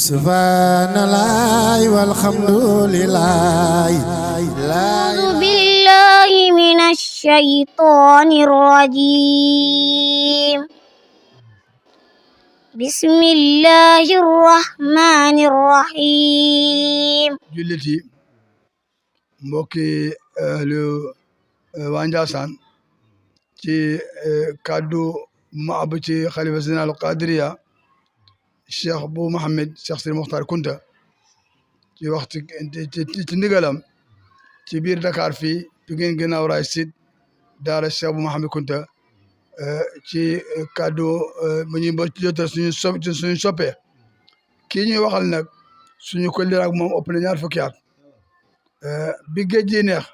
subhanallah walhamdulillah. أعوذ بالله من الشيطان الرجيم. بسم الله الرحمن الرحيم. julliti mbokki ahlu waa Njaasaan ci kaddu ma ab ci xalifa général Qadiriya Cheikh Bou Mohamed Cheikh Sidi Mokhtar Kunta ci waxtu ci ndigalam ci biir Dakar fii Pikine Guinaw Rail Sud daara Cheikh Bou Mohamed Kunta ci kaddu bu ñuy jotal suñu soppe kii ñuy waxal nag suñu ko liraak moom ëpp na ñaar fukki at bi géej gi neex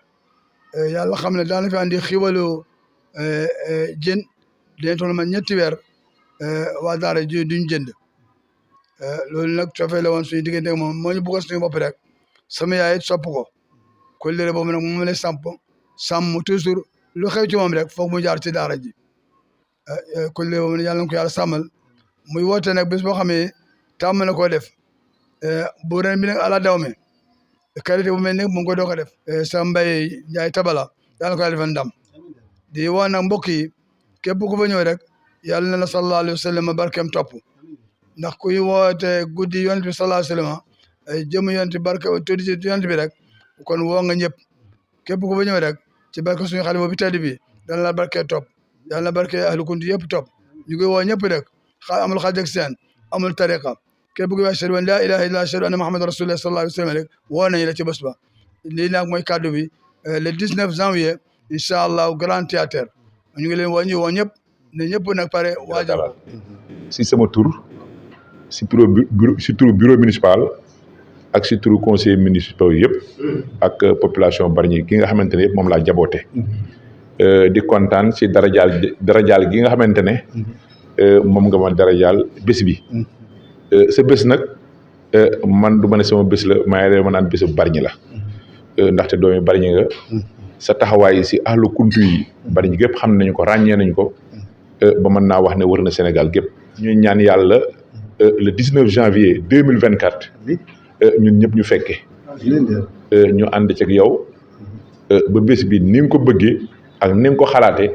yàlla xam ne daana fi andi xiwalu jën dina toll ma ñetti weer waa daara ji duñ jënd loolu nag cofee la woon suñu diggante ak moom moo ñu bëggoon suñu bopp rek sama yaay it sopp ko ko lire boobu nag moom lay sàmm toujours lu xew ci moom rek foog mu jaar ci daara ji ko lire boobu nag yàlla na ko yàlla sàmmal muy woote nag bés boo xamee tàmm na koo def bu ren bi nag ala daw me qualité bu mel ne mu ngi ko doog a def sa mbay Njaay tabala yàlla na ko yàlla defal ndam di woo nag mbokk yi képp ku fa ñëw rek yàlla na la sallallahu alayhi wa sallam barkeem topp ndax kuy woote guddi yonent bi sallallahu alayhi wa sallam jëm yonent barke tuddi ci yonent bi rek kon woo nga ñëpp képp ku fa ñëw rek ci barke suñu xalifa bi tedd bi dana la barke topp yàlla na barke ahlu kunti yëpp topp ñu ngi woo ñëpp rek amul xaaj ak seen amul tariqa képp ku wax ashhadu an laa ilaaha illallah ashhadu anna muhammadan rasulullah sallallahu alayhi wa sallam rek woo nañu la ci bés ba lii nag mooy kaddu bi le 19 janvier incha allah grand théâtre ñu ngi leen woo ñu woo ñëpp ne ñëpp nag pare waajal si sama tur si turu bureau municipal ak si turu conseil municipal yëpp ak population Bargny gi nga xamante ne yëpp moom laa jaboote di kontaan si darajaal gi nga xamante ne moom nga ma darajaal bés bi sa bés nag man du ma ne sama bés la maaye ma naan bésu Bargny la ndaxte doomi Bargny nga sa taxawaay si ahlu kuntu yi Bargny gépp xam nañu ko ràññee nañu ko ba mën naa wax ne wër na Sénégal gépp ñuy ñaan yàlla le 19 janvier 2024 ñun ñëpp ñu fekke ñu ànd ci ak yow ba bés bi ni nga ko bëggee ak ni nga ko xalaatee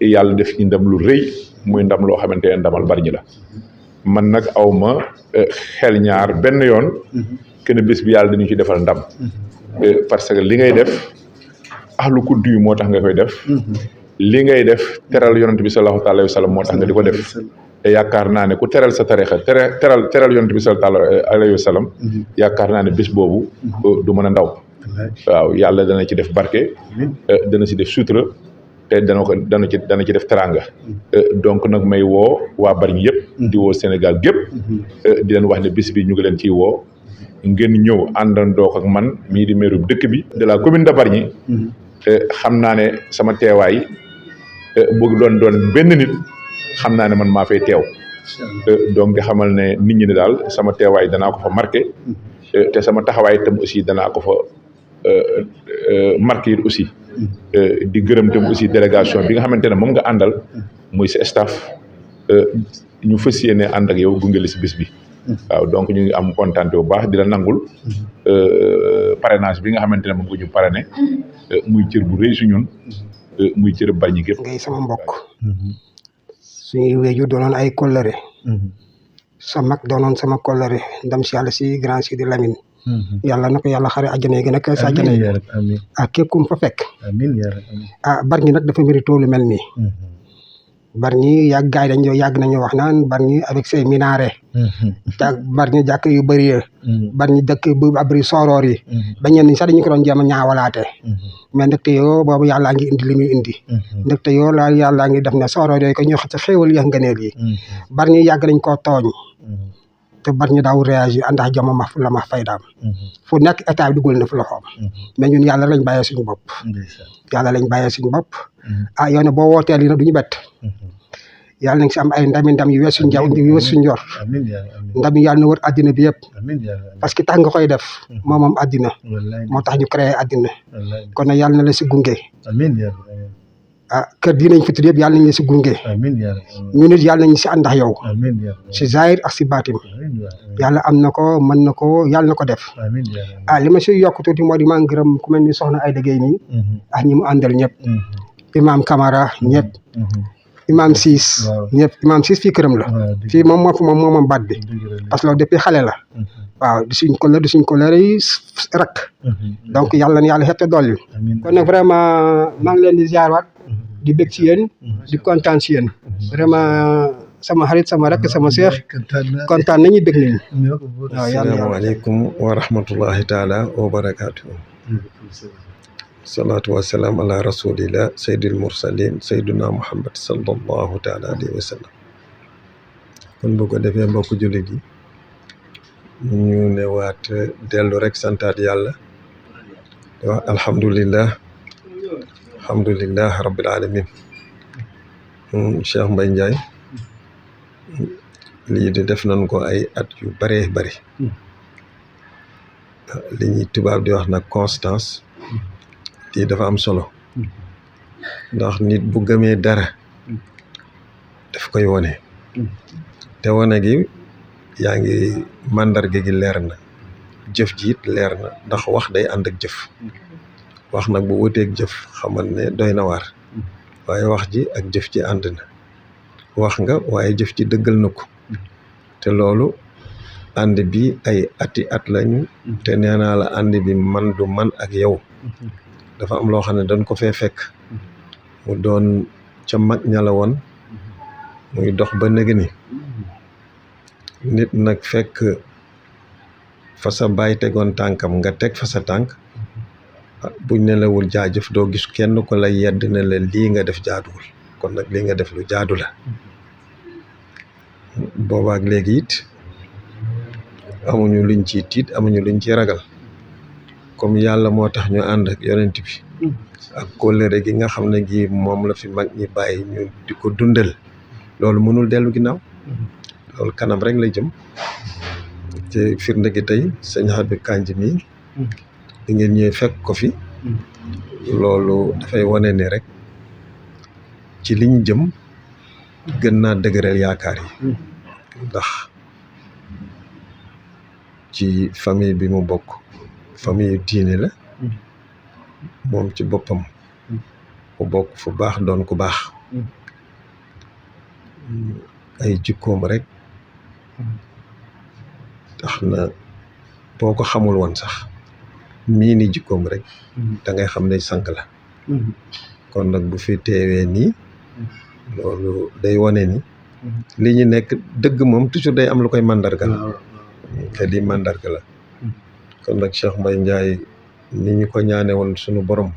yàlla def ci ndam lu rëy muy ndam loo xamante ne ndamal Bargny la man nag aw ma xel ñaar benn yoon kenn bés bi yàlla dañu ci defal ndam parce que li ngay def ahlu kuntu yi moo tax nga koy def li ngay def teral yonent bi sallallahu alayhi wa sallam moo tax nga di ko def te yaakaar naa ne ku teral sa tarixa teral yonent bi sallallahu alayhi wa sallam yaakaar naa ne bés boobu du mën a ndaw waaw yàlla dana ci def barke dana ci def sutura te dana ci def teranga donc nag may woo waa Bargny yëpp di woo Sénégal gépp di leen wax ne bés bi ñu ngi leen ciy woo ngeen ñëw àndandoo ak man mii di meeru dëkk bi de la commune de Bargny xam naa ne sama teewaay bëgg doon benn nit xam naa ne man maa fay teew donc di xamal ne nit ñi ne daal sama teewaay danaa ko fa marqué te sama taxawaay itam aussi danaa ko fa marqué it aussi di gërëm tam aussi délégation bi nga xamante ne moom nga àndal muy sa staff ñu fas yéene ànd ak yow gunge la si bés bi waaw donc ñu ngi am kontaan bu baax di la nangul parrainage bi nga xamante ne moom nga ñu parrainé muy cër bu rëy su ñun muy cër Bargny gépp ngay sama mbokk suñuy wéju doonoon ay kollëre sa mag doonoon sama kollëre ndam si yàlla si grand Sidi Lamine yàlla na ko yàlla xare àjjana yi gën a kay sa àjjana yi ak képp ku mu fa fekk Bargny nag dafa mérite lu mel nii Bargny yàgg gaay dañ yàgg nañu wax naan Bargny avec ses minarets Bargny jàkk yu bëri yi Bargny dëkk bu abri sooroor yi ba ñenn ñi sax dañu ko doon jéem a ñaawalaate mais ndekte yoo boobu yàllaa ngi indi li muy indi ndekte yoo la yàllaa ngi def ne sooroor yooyu ko ñoo xam ci xéewal yi ngëneel yi Bargny yàgg nañ koo tooñ te Bargny daaw réagir àndax jama ma la ma faydaam fu nekk état bi dugal na fu loxoom mais ñun yàlla lañ bàyyee suñu bopp yàlla lañ bàyyee suñu bopp yow ne boo wooteel yi nag duñu bett yàlla nañ si am ay ndam yu weesu njaw yu weesu njor ndam yi yàlla na wër àddina bi yëpp parce que tax nga koy def moom àddina moo tax ñu créé àddina kon nag yàlla na la si gunge kër diine ñu fi tudd yëpp yàlla nañu si gunge ñu nit yàlla nañu si ànd ak yow si zahir ak si baatim yàlla am na ko mën na ko yàlla na ko def li ma si yokk tuuti moo di maa ngi gërëm ku mel ni soxna Ayda Gueye nii ak ñi mu àndal ñëpp imam Camara ñëpp imam Siis ñëpp imam Siis fii këram la fii moom baat bi parce que loolu depuis xale la waaw di suñ collègue yi rak donc yàlla na yàlla xette dolli kon nag vraiment maa ngi leen di ziarwaat di bég ci yéen di kontaan ci yéen vraiment sama xarit sama rak sama seex kontaan nañu bég nañu waaw asalaamaaleykum wa rahmatullahi taala wa barakaatu salaatu wasalaam ala rasulillah sayyidil mursalin sayyiduna muhammad sallallahu taala alayhi wa sallam kon bu ko defee mbokk jullit yi ñu ne waat dellu rek santaat yàlla di wax alhamdulillah rabbil alamin Cheikh Mbaye Ndiaye lii de def nañ ko ay at yu bëree bëri li ñuy tubaab di wax nag constance lii dafa am solo ndax nit bu gëmee dara daf koy wone te wone gi yaa ngi màndarga gi leer na jëf ji it leer na ndax wax day ànd ak jëf wax nag bu wuteeg jëf xamal ne doy na waar waaye wax ji ak jëf ji ànd na wax nga waaye jëf ji dëggal na ko te loolu ànd bi ay ati at lañu te nee naa la ànd bi man du man ak yow dafa am loo xam ne dañ ko fee fekk mu doon ca mag ña la woon muy dox ba nëg ni nit nag fekk fa sa baay tegoon tànkam nga teg fa sa tànk buñ ne lawul jaajëf doo gis kenn ko la yedd ne la lii nga def jaaduwul kon nag lii nga def lu jaadu la boobaak léegi it amuñu luñ ci tiit amuñu luñ ci ragal comme yàlla moo tax ñu ànd ak yonent bi ak kóllëre gi nga xam ne gi moom la fi mag ñi bàyyi ñu di ko dundal loolu mënul dellu ginnaaw loolu kanam rek lay jëm te firnde gi tey sëñ Habib Kandji mi di ngeen ñëwee fekk ko fi loolu dafay wane ne rek ci liñ jëm gën naa dëgëral yaakaar yi ndax ci famille bi mu bokk famille diine la moom ci boppam ku bokk fu baax doon ku baax ay jikkoom rek tax na boo ko xamul woon sax mii ni jikkoom rek da ngay xam ne sànq la kon nag bu fi teewee nii loolu day wane ni li ñu nekk dëgg moom toujours day am lu koy màndargal te di màndarga la kon nag Cheikh Mbaye Ndiaye ni ñu ko ñaane woon sunu borom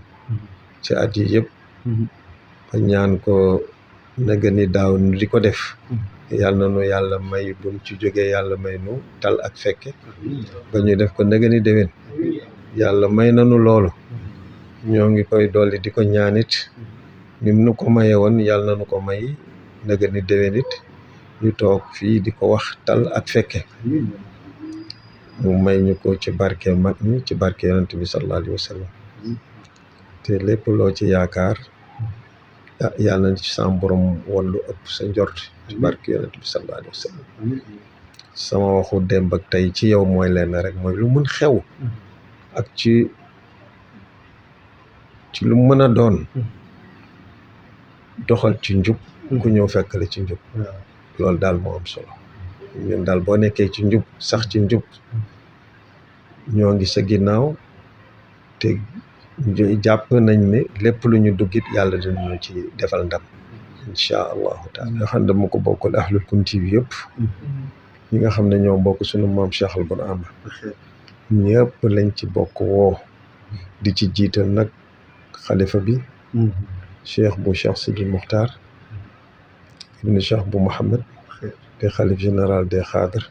ci at yi yëpp ba ñaan ko naga ni daaw nu di ko def yàlla na nu yàlla may buñ ci jógee yàlla may nu tal ak fekke ba ñu def ko naga ni déwén yàlla may nanu loolu ñoo ngi koy dolli di ko ñaanit ni nu ko maye woon yàlla na nu ko may naga ni déwén it ñu toog fii di ko wax tal ak fekke mu may ñu ko ci barke mag ñi ci barke yonent bi sallallahu alayhi wa sallam te lépp loo ci yaakaar yàlla na ci sa borom wallu ëpp sa njort ci barke yonent bi sallallahu alayhi wa sallam sama waxu démb ak tey ci yow mooy leen rek mooy lu mën xew ak ci lu mën a doon doxal ci njub ku ñëw fekk la ci njub loolu daal moo am solo ñun daal boo nekkee ci njub sax ci njub ñoo ngi sa ginnaaw te jàpp nañ ne lépp lu ñu duggit yàlla dinañu ci defal ndam incha allahu taala nga xam ne dama ko bokkul ahlul kunti bi yëpp ñi nga xam ne ñoo bokk suñu maam Cheikh al Bourama ñëpp lañ ci bokk woo di ci jiital nag xalifa bi cheikh bu Cheikh Sidi Muxtaar ibn Cheikh bu Mouhamed te xalif général des Xaadar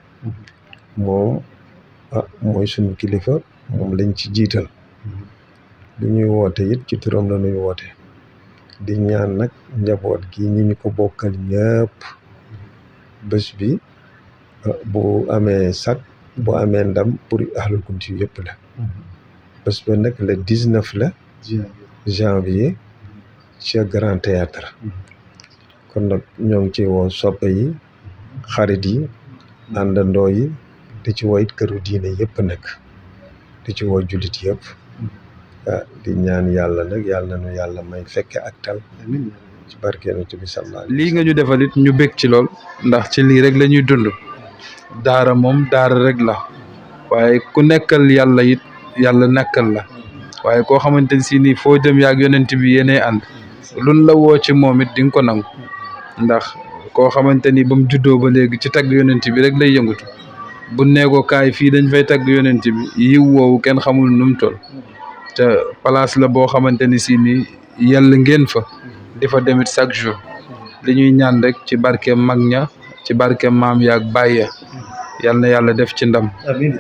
moom mooy suñu kilifa moom lañ ci jiital bi ñuy woote it ci turam la ñuy woote di ñaan nag njaboot gi ñi ñu ko bokkal ñëpp bés bi bu amee sac bu amee ndam pour ahlul kunti yëpp la bés ba nag le 19 la janvier ca Grand Théâtre kon nag ñoo ngi ci woo soppe yi xarit yi àndandoo yi di ci woo it këru diine yëpp nag di ci woo jullit yëpp di ñaan yàlla nag yàlla nañu yàlla may fekke ak tal ci barke Yonent bi sallallahu alayhi lii nga ñu defal it ñu bég ci lool ndax ci lii rek la ñuy dund daara moom daara rek la waaye ku nekkal yàlla it yàlla nekkal la waaye koo xamante ne si nii foo jëm yaag yonent bi yéenay ànd luñ la woo ci moom it di nga ko nangu ndax koo xamante ni ba mu juddoo ba léegi ci tagg yonent bi rek lay yëngatu bu neegoo kaay fii dañ fay tagg yonent bi yiw woowu kenn xamul nu mu toll te place la boo xamante ni si nii yàlla ngeen fa di fa demit chaque jour li ñuy ñaan rek ci barke mag ña ci barke maam yaag bàyye yal na yàlla def ci ndam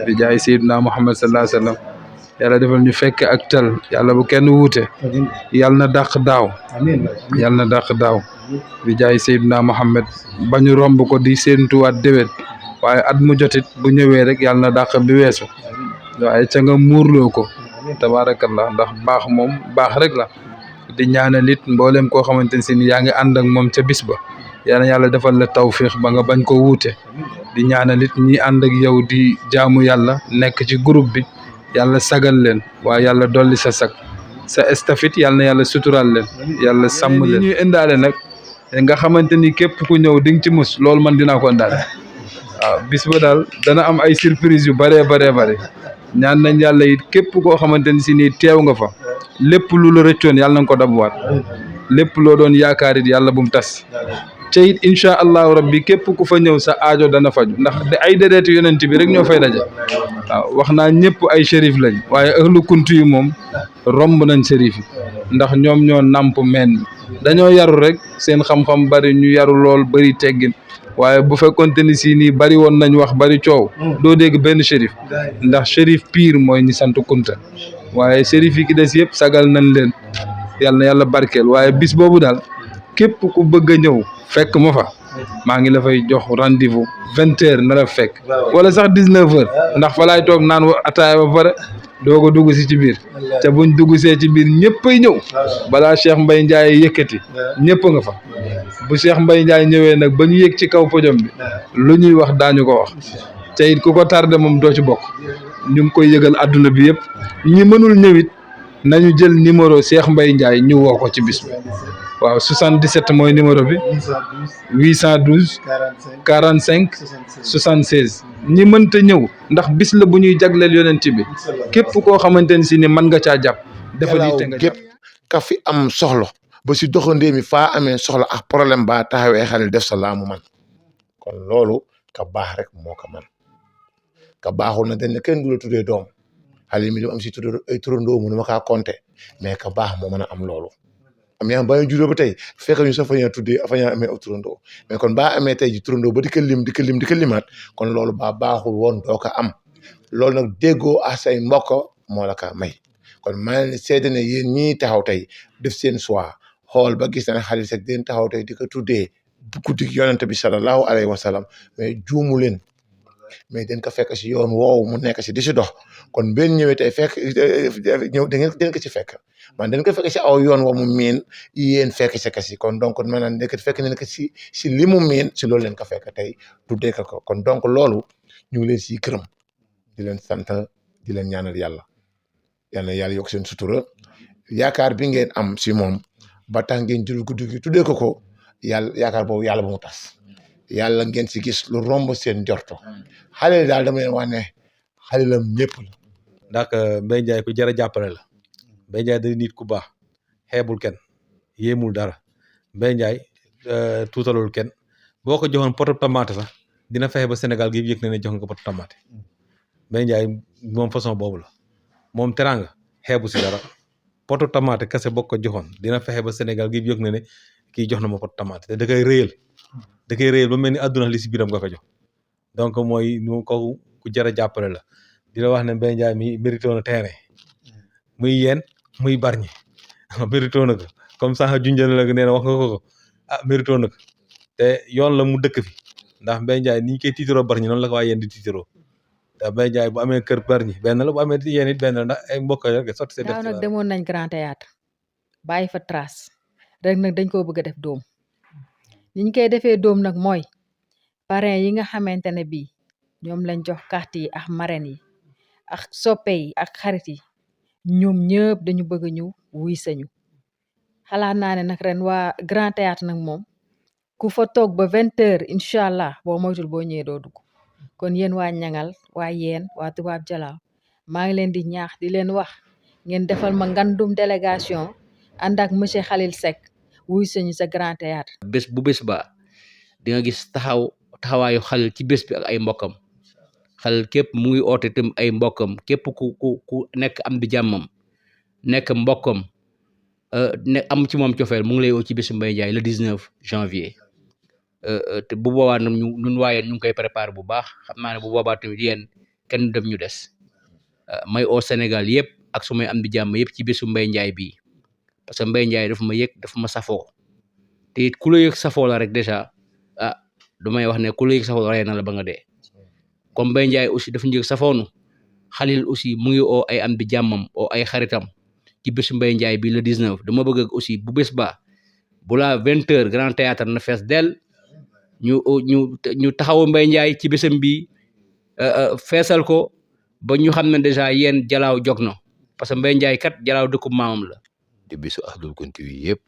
bi jaay Seydina Muhammad sallallahu alayhi wa sallam yàlla defal ñu fekk ak tal yàlla bu kenn wuute yal na dàq daaw yal na dàq daaw bi jaay Seydina Muhammad ba ñu romb ko di séentuwaat déwén waaye at mu jotit bu ñëwee rek yal na dàq bi weesu waaye ca nga muurloo ko tabaarakallah ndax baax moom baax rek la di ñaanal it mboolem koo xamante ne si ni yaa ngi ànd ak moom ca bis ba yal na yàlla defal la tawfiix ba nga bañ ko wuute di ñaanal it ñi ànd ak yow di jaamu yàlla nekk ci groupe bi yàlla sagal leen waaye yàlla dolli sa sag sa estafit yal na yàlla sutural leen yàlla sàmm leen ñuy indaale nag nga xamante ni képp ku ñëw di nga ci mus loolu man dinaa ko indaale waaw bis ba daal dana am ay surprise yu bëree bare ñaan nañ yàlla it képp koo xamante ni si nii teew nga fa lépp lu la rëccoon yàlla na nga ko dabuwaat lépp loo doon yaakaar it yàlla bu mu tas te it incha allahu rabbi képp ku fa ñëw sa aajo dana faju ndax ay déreeti yonent bi rek ñoo fay daje waaw wax naa ñëpp ay shérif lañ waaye ahlu kuntu yi moom romb nañ shérif yi ndax ñoom ñoo namp meen dañoo yaru rek seen xam-xam bari ñu yaru lool bari teggin waaye bu fekkonte ni si nii bari woon nañ wax bari coow doo dégg benn shérif ndax shérif pire mooy ñi sant kunta waaye shérif yi ki des yëpp sagal nañ leen yal na yàlla barkeel waaye bis boobu daal képp ku bëgg a ñëw fekk ma fa maa ngi la fay jox rendez-vous 20h na la fekk wala sax 19h ndax fa laay toog naan ataaya ba pare doo ko dugg si ci biir te buñ dugg see ci biir ñëppay ñëw balaa Cheikh Mbaye Ndiaye yëkkati ñëpp nga fa bu Cheikh Mbaye Ndiaye ñëwee nag ba ñu yëg ci kaw podium bi lu ñuy wax daañu ko wax te it ku ko tardé moom doo ci bokk ñu ngi koy yëgal adduna bi yëpp ñi mënul ñëwit nañu jël numéro Cheikh Mbaye Ndiaye ñu woo ko ci bis bi waaw 77 mooy numéro bi 812 45 76 ñi mënta ñëw ndax bis la bu ñuy jagleel yonent bi képp koo xamante ne si ni mën nga caa jàpp dafa di te nga jàpp ka fi am soxla ba si doxandéem mi faa amee soxla ak problème ba taxawee xale def sa laamu man kon loolu ka baax rek moo ko man ka baaxul na dañ ne kenn du la tuddee doom xale mi li am si tuddee ay turandoo mënu ma kaa compter mais ka baax moo mën a am loolu am yaa ba ñu juddoo ba tey fekk ñu sa fa ñaa tuddee fa ñaa amee aw turandoo mais kon baa amee tey ji turandoo ba di ko limaat kon loolu baa baaxul woon doo ko am loolu nag déggoo ak say mbokk moo la ka may kon maa ngi seede ne yéen ñii taxaw tey def seen choix xool ba gis na xaalis rek den taxaw tey di ko tuddee guddi yonent bi sallallahu alayhi wa sallam mais juumu leen mais dañ ko fekk si yoon woowu mu nekk si di si dox kon benn ñëwee tey fekk ñëw da ngeen den ko ci fekk man dañ ko fekk si aw yoon woo mu miin yéen fekk si ka si kon donc maanaam nekk fekk nañ ko si li mu miin si loolu leen ko fekk tey tuddee ko kon donc loolu ñu ngi leen siy gërëm di leen sant di leen ñaanal yàlla yàlla yokk seen sutura yaakaar bi ngeen am si moom ba tax ngeen jël guddi gi tuddee ko yàlla yaakaar boobu yàlla bu mu tas yàlla ngeen si gis lu romb seen njorto xale daal dama leen wax ne xale la ñëpp la. ndax Mbaye Ndiaye ku jar a jàppale la Mbaye Ndiaye da nit ku baax xeebul kenn yéemul dara Mbaye Ndiaye tuutalul kenn boo ko joxoon poto tomate sax dina fexe ba Sénégal gi yëg na ne jox nga ko poto tomate Mbaye Ndiaye moom façon boobu la moom teranga xeebu si dara poto tomate kese boo ko joxoon dina fexe ba Sénégal gi yëg na ne kii jox na ma poto tomate te da koy réyal ba mel ni àdduna li si biiram nga ko jox donc mooy nu ko ku jar a jàppale la di la wax ne Mbaye Ndiaye mi mérité na terrain muy yéen muy barñi mérité na ko comme ça junjana la nee na wax nga ko mérité na ko te yoon la mu dëkk fi ndax Mbaye Ndiaye ni ñu koy tiitaroo barñi noonu la ko waa yéen di tiitaroo ndax Mbaye Ndiaye bu amee kër barñi benn la bu amee yéen it benn la ndax ay mbokk rek sotti seen def nag demoon nañ Grand Théâtre bàyyi fa trace rek nag dañ koo bëgg a def doom niñ koy defee doom nag mooy parrain yi nga xamante ne bii ñoom lañ jox carte yi ak marraine yi ak soppe yi ak xarit yi ñoom ñëpp dañu bëgg a ñëw wuy sañu xalaat naa ne nag ren waa Grand Théâtre nag moom ku fa toog ba 20h incha allah boo moytul boo ñëwee doo dugg kon yéen waa ñangal waa yéen waa tubaab jalaaw maa ngi leen di ñaax di leen wax ngeen defal ma ngandum délégation ànd ak monsieur Khalil Seck wuy sañu sa Grand Théâtre bés bu bés ba di nga gis taxawaayu Khalil ci bés bi ak ay mbokkam Khalil képp mu ngi oote tam ay mbokkam képp ku nekk am di jàmmam nekk mbokkam ne am ci moom cofeel mu ngi lay woo ci bésu Mbaye Ndiaye le 19 janvier te bu boobaa nag ñun waaye ñu ngi koy préparé bu baax xam naa ne bu boobaa tamit yéen kenn dem ñu des may au Sénégal yëpp ak su may am di jàmm yëpp ci bésu Mbaye Ndiaye bii parce que Mbaye Ndiaye dafa ma yëg dafa ma safoo te it ku la yëg safoo la rek dèjà du may wax ne ku la yëg safoo rey na la ba nga dee comme Mbaye Ndiaye aussi dafa njëg safoonu Khalil aussi mu ngi oo ay am di jàmmam oo ay xaritam ci bésu Mbaye Ndiaye bi le 19 dama bëgg aussi bu bés ba bu la 20h Grand Théâtre na fees dell ñu taxawu Mbaye Ndiaye ci bésam bi feesal ko ba ñu xam ne dèjà yéen jalaaw jog na parce que Mbaye Ndiaye kat jalaaw dëkku maamam la di bisu Ahlul Kunti wi yëpp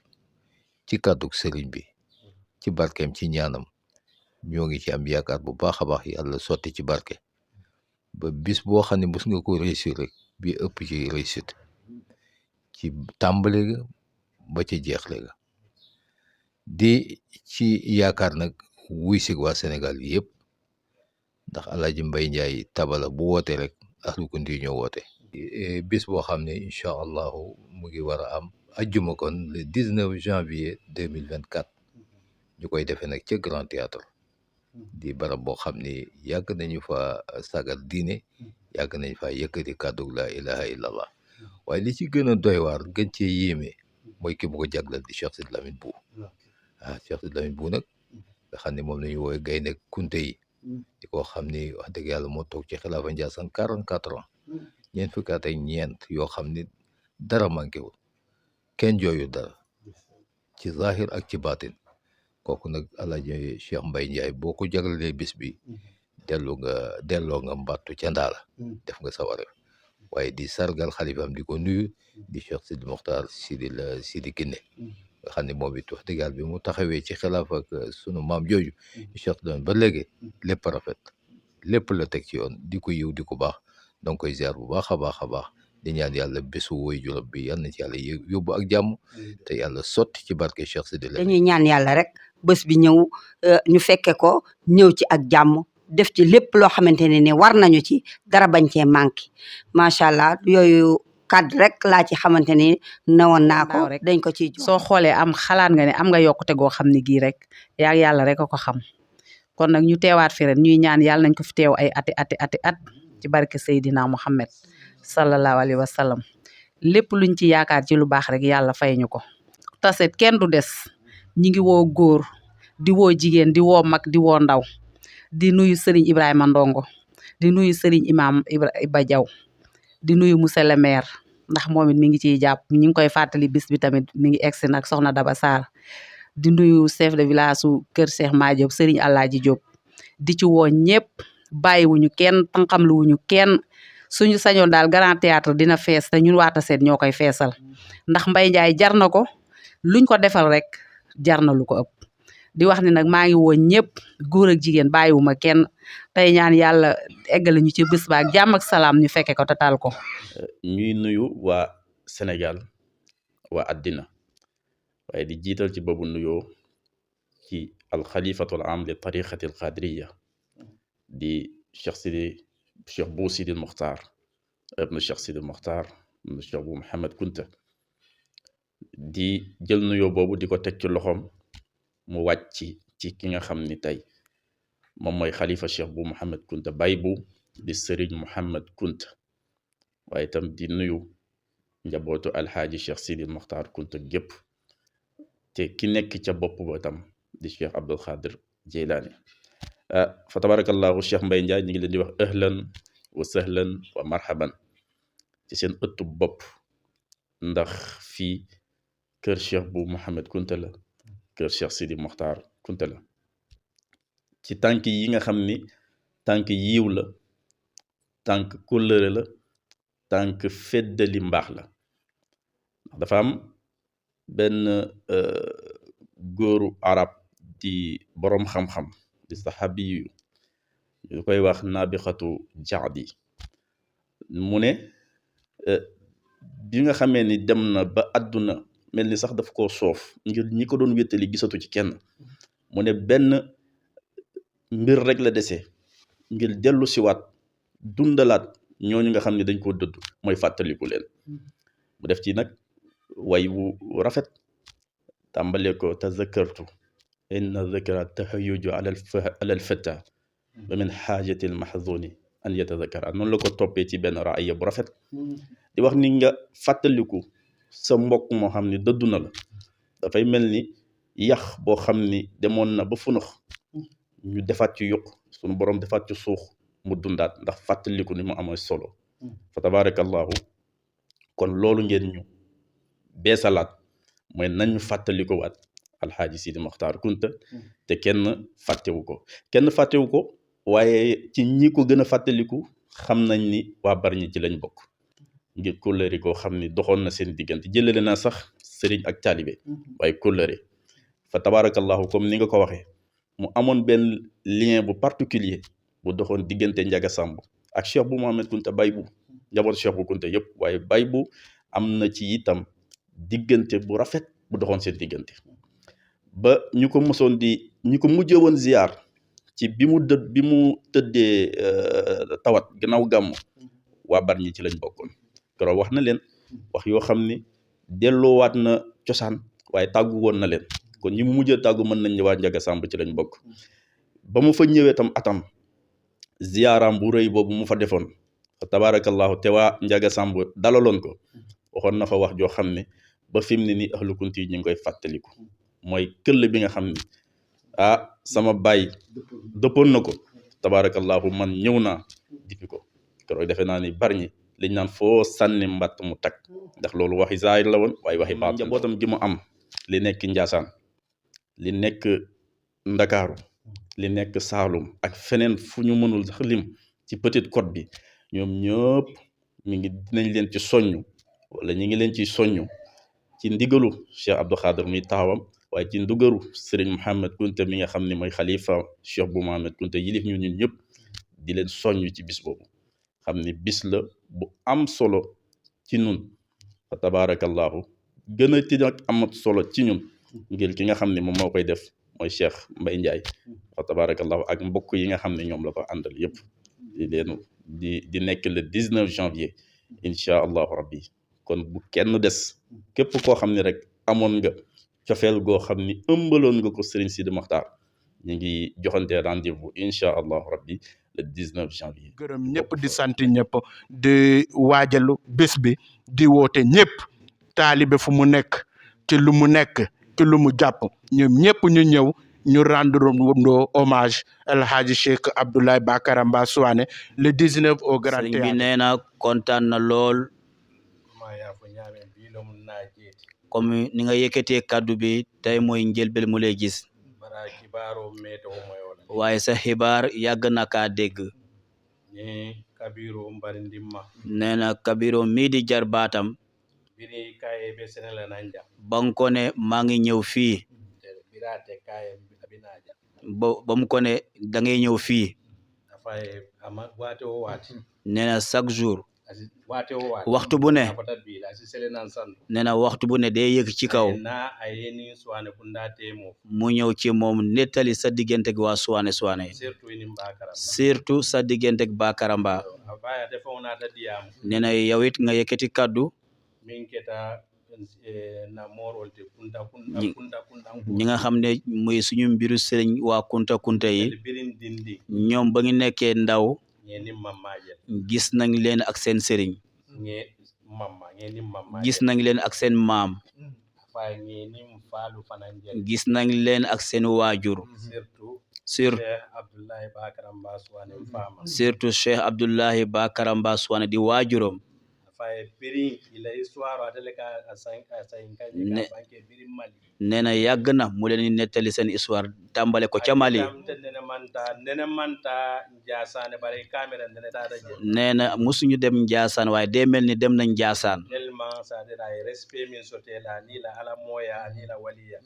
ci kàddug sëriñ bi ci barkeem ci ñaanam ñoo ngi ci am yaakaar bu baax a baax yàlla sotti ci barke ba bis boo xam ne mos nga ko réussir rek bi ëpp ci réussite ci tàmbali ga ba ci jeexle ga di ci yaakaar nag wuy sig waa Sénégal yëpp ndax Alaaji Mbaye Ndiaye tabala bu woote rek Ahlul Kunti ñoo woote bis boo xam ne incha allahu mu ngi war a am ajjuma kon le 19 janvier 2024 ñu koy defee nag ca Grand Théâtre di barab boo xam ne yàgg nañu fa sagal diine yàgg nañu fa yëkkati kàddu la ilaha illallah waaye li ci gën a doy waar gën cee yéeme mooy ki mu ko jaglal di Cheikh Sidi Lamine Bou Cheikh Sidi Lamine Bou nag nga xam ne moom la ñu woowee gaynde kunte yi di ko xam ni wax dëgg yàlla moo toog ci xilaafa Ndiassane 44 ans ñeent fukki at ak ñeent yoo xam ni dara manqué wul kenn jooyu dara ci zahir ak ci baatin kooku nag Alaaji Cheikh Mbaye Ndiaye boo ko jaglalee bis bi delloo nga mbattu ca ndaala def nga sa wareef waaye di sargal xalifaam di ko nuyu di Cheikh Sidi Mokhtar Sidi Kiné nga xam ne moom it wax dëgg yàlla bi mu taxawee ci xilaaf ak sunu maam jooju Cheikh doon ba léegi lépp rafet lépp la teg ci yoon di ko yiw di ko baax donc koy ziar bu baax a baax a baax di ñaan yàlla bésu woy juróom bi yal na ci yàlla yóbbu ak jàmm te yàlla sotti ci barke Cheikh Sidi la dañuy ñaan yàlla rek bés bi ñëw ñu fekke ko ñëw ci ak jàmm def ci lépp loo xamante ne ni war nañu ci dara bañ cee manqué macha allah yooyu kàddu rek laa ci xamante ni newoon naa ko dañ ko ciy soo xoolee am xalaat nga ne am nga yokkute goo xam ne gii rek yaa yàlla rek a ko xam kon nag ñu teewaat fi ren ñuy ñaan yàlla nañ ko fi teew ay ati at ci barke Seydina Muhammad sallallahu alayhi wa sallam lépp luñ ci yaakaar ci lu baax rek yàlla fay ñu ko taset kenn du des ñi ngi woo góor di woo jigéen di woo mag di woo ndaw di nuyu Serigne Ibrahima Ndongo di nuyu Serigne Imam Iba Diaw di nuyu monsieur le maire ndax moom it mi ngi ciy jàpp ñi ngi koy fàttali bis bi tamit mi ngi egsi nag soxna Daba Sarr di nuyu chef de village su kër Cheikh Ma Diop Serigne Alaaji Diop di ci woo ñëpp bàyyiwuñu kenn tànqamluwuñu kenn suñu sañoon daal Grand Théâtre dina fees te ñun waa Tassette ñoo koy feesal ndax Mbaye Ndiaye jar na ko luñ ko defal rek jar na lu ko ëpp di wax ni nag maa ngi woo ñëpp góor ak jigéen bàyyiwuma kenn tey ñaan yàlla eggale ñu ci bés ba ak jàmm ak salaam ñu fekke ko te tal ko. ñuy nuyu waa Sénégal waa addina waaye di jiital ci boobu nuyoo ci alxalifatul am li tariqati al qadiriya di Cheikh Bou Sidi Mokhtar ibnu Cheikh Sidi Mokhtar ibnu Cheikh Bou Mouhamed Kunta di jël nuyoo boobu di ko teg ci loxoom mu wàcc ci ki nga xam ni tey moom mooy xalifa Cheikh Bou Mouhamed Kunta Baye Bou di Serigne Mouhamed Kunta waaye itam di nuyu njabootu alxaaji Cheikh Sidi Mokhtar Kunta gépp te ki nekk ca bopp ba itam di Cheikh Abdul Xaadir Jeylaani fa tabarakallahu Cheikh Mbaye Ndiaye ñu ngi leen di wax ahlan wa sahlan wa marhaban ci seen ëttu bopp ndax fii kër Cheikh bu Mouhamed Kunta la kër Cheikh Sidi Mokhtar Kunta la ci tànk yi nga xam ni tànk yiw la tànk kóllëre la tànk feddali mbaax la dafa am benn góoru arab di boroom xam-xam di saxaabi yu ñu koy wax nabixatu jaadi mu ne bi nga xamee ni dem na ba àdduna mel ni sax daf koo soof ngir ñi ko doon wéttali gisatu ci kenn mu ne benn mbir rek la dese ngir dellu siwaat dundalaat ñooñu nga xam ne dañ koo dëdd mooy fàttaliku leen mu def ci nag way wu rafet tàmbale ko tazakartu inna zakara tahayuju ala alfata wa min xaajati almahzuni an yatazakara noonu la ko toppee ci benn raaya bu rafet di wax ni nga fàttaliku sa mbokk moo xam ne dëddu na la dafay mel ni yax boo xam ni demoon na ba funax ñu defaat ci yuq sunu borom defaat ci suux mu dundaat ndax fàttaliku ni mu amee solo fa tabarakallahu kon loolu ngeen ñu beesalaat mooy nañu fàttaliku waat alxaaji Sidi Mokhtar Kunta te kenn fàttewu ko waaye ci ñi ko gën a fàttaliku xam nañ ni waa Bargny ci lañ bokk ngir kóllëre koo xam ni doxoon na seen diggante jëlale naa sax sëriñ ak taalibe waaye kóllëre fa tabarakallahu comme ni nga ko waxee mu amoon benn lien bu particulier bu doxoon diggante Njaga Samb ak Cheikh bu Mouhamed Kunta bay bu njaboot Cheikh bu Kunta yëpp waaye bay bu am na ci itam diggante bu rafet bu doxoon seen diggante ba ñu ko mujjee woon ziar ci bi mu tëddee tawat gannaaw gàmmu waa Bargny ci lañ bokkoon keroog wax na leen wax yoo xam ni delloowaat na cosaan waaye tàggu woon na leen kon ñi mu mujjee tàggu mën nañ ne waa Njaga Samb ci lañ bokk ba mu fa ñëwee tam atam ziaram bu rëy boobu mu fa defoon fa tabarakallahu te waa Njaga Samb dalaloon ko waxoon na fa wax joo xam ne ba fi mu ne nii ahlu kunti yi ñu ngi koy fàttaliku mooy këll bi nga xam ni sama baay dëppoon na ko tabarakallahu man ñëw naa difi ko keroog defe naa ni Bargny liñ naan foo sànni mbatt mu tag ndax loolu waxi zaahir la woon waaye waxi baatin njabootam gi mu am li nekk Njaasaan li nekk Ndakaaru li nekk Saalum ak feneen fu ñu mënul sax lim ci Petite Côte bi ñoom ñëpp dinañ leen ci soññu wala ñi ngi leen ci soññu ci ndigalu Cheikh Abdou Khader muy taxawam waaye ci ndigalu Serigne Mouhamed Kunta mi nga xam ne mooy xalifa Cheikh bu Mouhamed Kunta yilif ñun ñëpp di leen soññu ci bis boobu xam ni bis la bu am solo ci ñun fa tabarakallahu gën a ti nag amat solo ci ñun ngir ki nga xam ne moom moo koy def mooy Cheikh Mbaye Ndiaye fa tabarakallahu ak mbokk yi nga xam ne ñoom la ko àndal yëpp di nekk le 19 janvier incha allahu rabbi kon bu kenn des képp koo xam ne rek amoon nga cofeel goo xam ni ëmbaloon nga ko Serigne Sidi Mokhtar ñu ngi joxante rendez-vous incha allahu rabbi le 19 janvier. gërëm ñëpp di sant ñëpp di waajalu bés bi di woote ñëpp taalibe fu mu nekk ci lu mu nekk ci lu mu jàpp ñoom ñëpp ñu ñëw ñu rendre hommage El Hadji Cheikh Abdoulaye Bakaramba Souané le 19 au Grand Théâtre. sëriñ bi nee na kontaan na lool comme ni nga yëkkatee kàddu bi tey mooy njëlbel mu lay gis waaye sa xibaar yàgg na kaa dégg nee na Kabiro mii di jar baatam ba nga ko ne maa ngi ñëw fii ba mu ko ne da ngay ñëw fii nee na chaque jour waxtu bu ne nee na waxtu bu ne day yëg ci kaw mu ñëw ci moom nettali sa diggante ak waa Souané surtout sa diggante ak Bakaramba nee na yow it nga yëkkati kaddu ñi nga xam ne muy suñu mbiru sëriñ waa Kunta Kunta yi ñoom ba ngi nekkee ndaw gis nañ leen ak seen sëriñ gis nañ leen ak seen maam gis nañ leen ak seen waajur surtout Cheikh Abdoulaye Bakaramba Souané di waajuram nee na yàgg na mu leen di nettali seen histoire tàmbale ko ca Mali nee na musuñu dem Njaasaan waaye dee mel ni dem nañ Njaasaan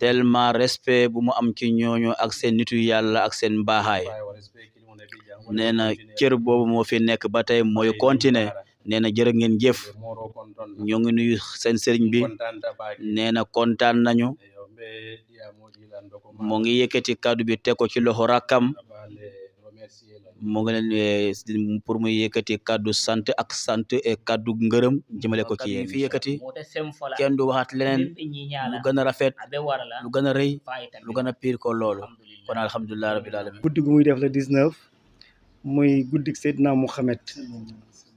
tellement respect bu mu am ci ñooñu ak seen nitu yàlla ak seen mbaaxaay nee na cër boobu moo fi nekk ba tey mooy continuer nee na jërë ngeen jëf ñoo ngi nuyu seen sëriñ bi nee na kontaan nañu mu ngi yëkkati kàddu bi teg ko ci loxo rakkam mu ngi leen pour mu yëkkati kàddu sant ak sant et kàddu ngërëm jëmale ko ci yéen fi yëkkati kenn du waxaat leneen lu gën a rafet lu gën a rëy lu gën a piir ko loolu kon alhamdulilah rabbil alamin guddi gu muy def le 19 muy guddik Seydina Mouhamed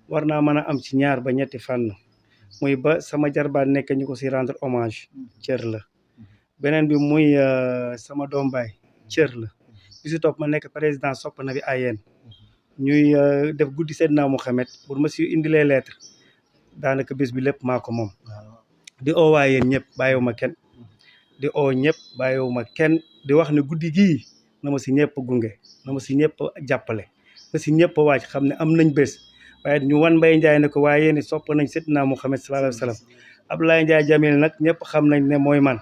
war naa mën a am ci ñaar ba ñetti fànn muy ba sama jarbaat nekk ñu ko si rendre hommage cër la beneen bi muy sama doom baay cër la bi si topp ma nekk président sopp na bi ayeen ñuy def guddi Seydina Mouhamed pour ma si indilee lettre daanaka bés bi lépp maa ko moom di oo waa yéen ñëpp bàyyiwuma kenn di oo ñëpp bàyyiwuma kenn di wax ne guddi gii na ma si ñëpp gunge na ma si ñëpp jàppale na si ñëpp wàcc xam ne am nañ bés waaye ñu wan Mbaye Ndiaye ne ko waaye yéen sopp nañ Seydina Mouhamed sallallahu alayhi wa sallam Abdoulaye Ndiaye Jamil nag ñëpp xam nañ ne mooy man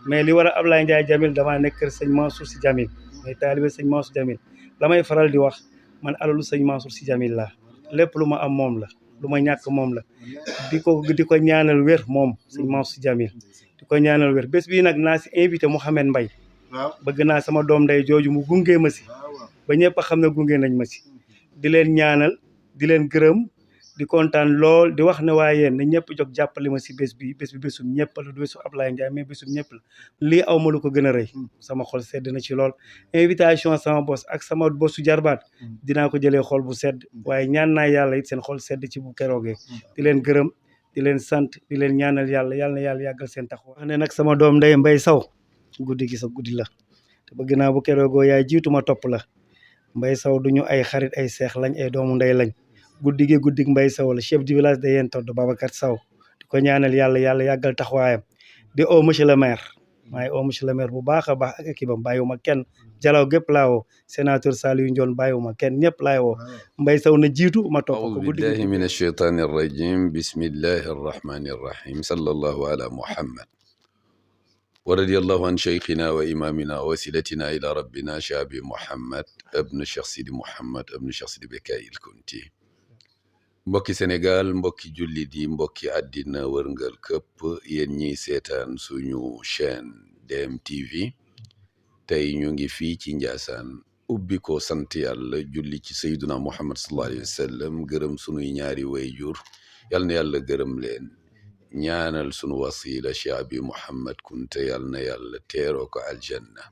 mais li war a Abdoulaye Ndiaye Jamil damaa nekk kër sëñ Mansour Sy Jamil mooy taalibe sëñ Mansour Jamil la may faral di wax man alalu sëñ Mansour Sy Jamil la lépp lu ma am moom la lu ma ñàkk moom la di ko ñaanal wér moom sëñ Mansour Sy Jamil di ko ñaanal wér bés bii nag naa si invité Mouhamed Mbaye bëgg naa sama doom nday jooju mu gunge ma si ba ñëpp a xam ne gunge nañ ma si di leen ñaanal di leen gërëm di kontaan lool di wax ne waaye yéen ne ñëpp jóg jàppale ma si bés bi bésum ñëpp la du bésu Ablaye Ndiaye mais bésum ñëpp la lii aw ma lu ko gën a rëy sama xol sedd na ci lool invitation sama bos ak sama bosu jarbaat dinaa ko jëlee xol bu sedd waaye ñaan naa yàlla it seen xol sedd ci bu keroogee di leen gërëm di leen sant di leen ñaanal yàlla yàlla na yàlla yàggal seen taxaw wax ne nag sama doom ndey Mbay Saw guddi gi sa guddi la te bëgg naa bu keroogoo yaay jiituma topp la Mbay Saw duñu ay xarit ay seex lañ ay doomu ndey lañ guddi gi guddik Mbay Saw la chef du village de Yeen Todd Babacar Saw di ko ñaanal yàlla yàggal taxawaayam di oo monsieur le maire maa ngi oo monsieur le maire bu baax a baax ak équipe am bàyyiwuma kenn jalaw gépp laa woo sénateur Saliou Ndione bàyyiwuma kenn ñëpp laay woo Mbay Saw na jiitu ma topp ko guddi billahi min ashaytani arrajim bismillahi arrahmani arrahim sallallahu ala muhammad wa radiyallahu an cheikhina wa imamina wa wasilatina ila rabbina shabi muhammad ibnu cheikh sidi muhammad ibnu cheikh sidi Bekay il Kunti mbokki Sénégal mbokki jullit yi mbokki àddina wërngal këpp yéen ñiy seetaan suñu chaîne DMTV tey ñu ngi fii ci Njaasaan ubbi ko sant yàlla julli ci sayyiduna Muhammad sallallahu alayhi wa sallam gërëm sunuy ñaari wayjur yal na yàlla gërëm leen ñaanal sunu wasila Cheikh Abi Mouhamed Kunta yal na yàlla teeroo ko aljanna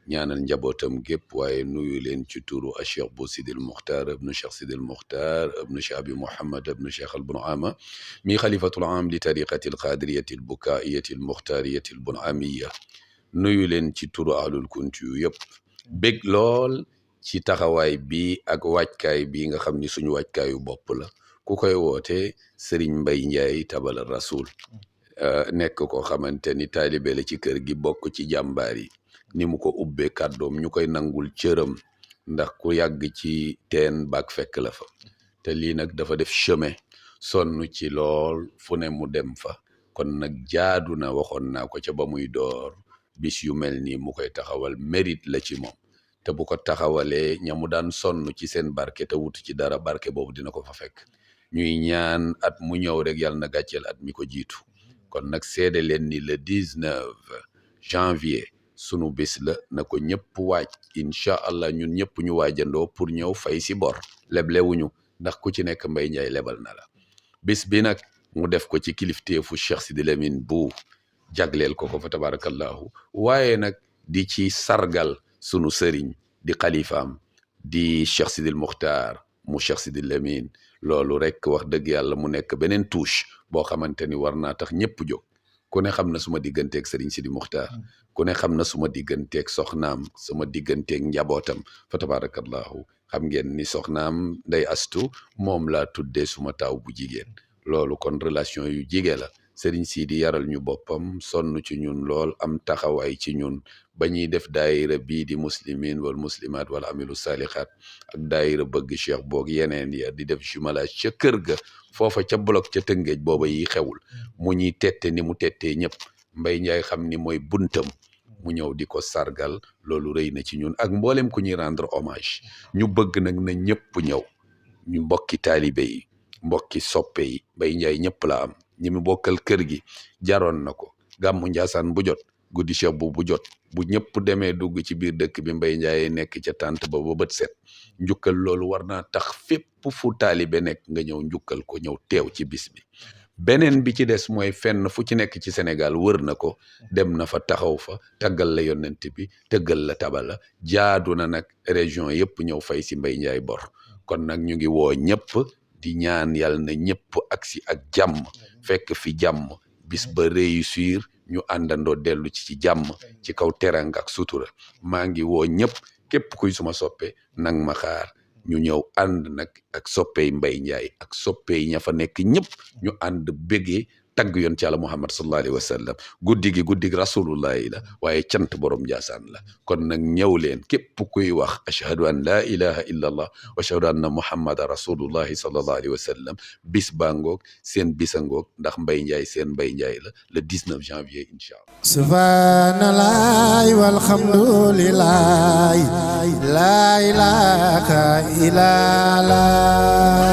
ñaanal njabootam gépp waaye nuyu leen ci turu a Cheikh Bou Sidil Muxtaar ibnu Cheikh Sidil Muxtaar ibnu Cheikh Abi Mouhamed ibnu Cheikh al Bunaama mi xalifatul aam li tariqati al qaadiriyati al bukaa'iyati al muxtaariyati al bunaamiya nuyu leen ci turu ahlul kunti yu yëpp bég lool ci taxawaay bi ak waajkaay bi nga xam ni suñu waajkaayu bopp la ku koy woote Serigne Mbaye Ndiaye Tabala Rasoul nekk ko xamante ni taalibe la ci kër gi bokk ci jàmbaar yi ni mu ko ubbee kàddoom ñu koy nangul cëram ndax ku yàgg ci teen baak fekk la fa te lii nag dafa def chemin sonn ci lool fu ne mu dem fa kon nag jaadu na waxoon naa ko ca ba muy door bis yu mel nii mu koy taxawal mérite la ci moom te bu ko taxawalee ñamu daan sonn ci seen barke te wut ci dara barke boobu dina ko fa fekk ñuy ñaan at mu ñëw rek yàlla na gàcceel at mi ko jiitu kon nag seede leen ni le 19 janvier sunu bés la na ko ñëpp waaj incha allah ñun ñëpp ñu waajandoo pour ñëw fay si bor leblewuñu ndax ku ci nekk Mbaye Ndiaye lebal na la bés bi nag mu def ko ci kilifteefu Cheikh Sidi Lamine Bou jagleel ko fa tabarakallahu waaye nag di ci sargal sunu sëriñ di xalifaam di Cheikh Sidil Muxtaar mu Cheikh Sidi Lamine loolu rek wax dëgg yàlla mu nekk beneen touche boo xamante ni war naa tax ñëpp jóg ku ne xam na suma digganteeg Serigne Sidi Muxtaar ku ne xam na suma digganteeg soxnaam suma digganteeg njabootam fa tabarakallahu xam ngeen ni soxnaam Ndey Astu moom laa tuddee suma taaw bu jigéen loolu kon relation yu jige la Serigne Sidi yaral ñu boppam sonn ci ñun lool am taxawaay ci ñun ba ñuy def daayira bii di muslimin wal muslimat wal amilu salihat ak daayira bëgg Cheikh boog yeneen ya di def jumelage ca kër ga foofa ca bloc ca Tëngéej booba yi xewul mu ñuy tette ni mu tettee ñëpp Mbaye Ndiaye xam ni mooy buntam mu ñëw di ko sargal loolu rëy na ci ñun ak mboolem ku ñuy rendre hommage ñu bëgg nag na ñëpp ñëw ñu mbokki taalibe yi mbokki soppe yi Mbaye Ndiaye ñëpp la am ñi mu bokkal kër gi jaroon na ko gàmmu Njaasaan bu jot guddi Cheikh bu jot bu ñëpp demee dugg ci biir dëkk bi Mbaye Ndiaye nekk ca tànt ba bët set njukkal loolu war naa tax fépp fu taalibe nekk nga ñëw njukkal ko ñëw teew ci bis bi beneen bi ci des mooy fenn fu ci nekk ci Sénégal wër na ko dem na fa taxaw fa taggal la yonent bi tëggal la tabala jaadu na nag région yëpp ñëw fay si Mbaye Ndiaye bor kon nag ñu ngi woo ñëpp di ñaan yàlla na ñëpp agsi ak jàmm fekk fi jàmm bis ba réussir ñu àndandoo dellu ci jàmm ci kaw teranga ak sutura maa ngi woo ñëpp képp kuy suma soppe nang ma xaar ñu ñëw ànd nag ak soppey Mbaye Ndiaye ak soppey ña fa nekk ñëpp ñu ànd bégee tagg yoon ci Yàlla Muhammad sallallahu alayhi wa sallam guddi gi rasulullahi la waaye cant borom Njaasaan la kon nag ñëw leen képp kuy wax ashhadu an la ilaha illa allah wa ashhadu anna muhammadan rasulullahi sallallahu alayhi wa sallam bis baa ngoog seen bisa ngoog ndax Mbaye Ndiaye seen Mbaye Ndiaye la le 19 janvier incha allah subhanallah walhamdulillah la ilaha illa allah